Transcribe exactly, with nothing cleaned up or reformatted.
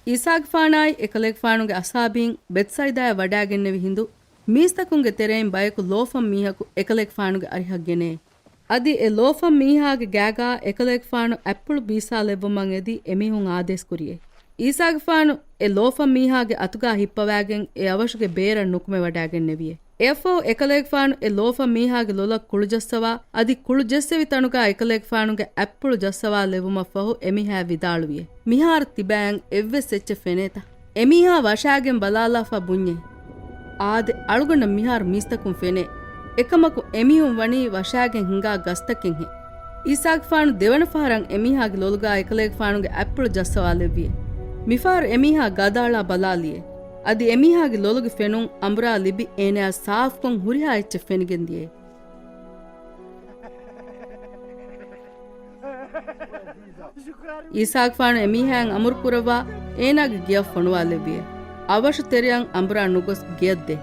އީސާގެފާނާއި އެކަލޭގެފާނުގެ އަޞްޙާބީން ބެތްޞައިދާއަށް ވަޑާގެންނެވި ހިނދު، މީސްތަކުންގެ ތެރެއިން ބަޔަކު ލޯފަން މީހަކު އެކަލޭގެފާނުގެ އަރިހަށް ގެނައޭ. އަދި އެ ލޯފަން މީހާގެ ގާގާ އެކަލޭގެފާނު އަތްޕުޅު ބީއްސާލެއްވުމަށް އެދި އެމީހުން އާދޭސްކުރިއޭ. އީސާގެފާނު އެ ލޯފަން މީހާގެ އަތުގާ ހިއްޕަވާގެން އެ އަވަށުގެ ބޭރަށް ނުކުމެވަޑާގެންނެވިއޭ. އެއަށްފަހު އެކަލޭގެފާނު އެ ލޯފަން މީހާގެ ލޮލަށް ކުޅުޖައްސަވާ، އަދި ކުޅު ޖެއްސެވި ތަނުގާ އެކަލޭގެފާނުގެ އަތްޕުޅު ޖައްސަވާލެއްވުމަށްފަހު އެމީހާ ވިދާޅުވިއޭ، މިހާރު ތިބާއަށް އެއްވެސް އެއްޗެއް ފެނޭތަ؟ އެމީހާ ވަށާގެން ބަލާލާފަ ބުންޏޭ. އާދެ، އަޅުގަނޑަށް މިހާރު މީސްތަކުން ފެނޭ. އެކަމަކު އެމީހުން ވަނީ ވަށާގެން ހިނގާ ގަސްތަކެއްހެން. އީސާގެފާނު ދެވަނަ ފަހަރަށް އެމީހާގެ ލޮލުގާ އެކަލޭގެފާނުގެ އަތްޕުޅު ޖައްސަވާލެއްވިއޭ. މިފަހަރު އެމީހާ ގަދައަޅާ ބަލާލިއޭ. އަދި އެމީހާގެ ލޮލުގެ ފެނުން އަނބުރާ ލިބި އޭނާއަށް ސާފުކޮށް ހުރިހާ އެއްޗެއް ފެނިގެން ދިޔައޭ. އީސާގެފާނު އެމީހާއަށް އަމުރު ކުރައްވާ، އޭނާގެ ގެޔަށް ފޮނުވާލެއްވިއޭ. އަވަށު ތެރެއަށް އަނބުރާ ނުގޮސް ގެޔަށް ދޭ.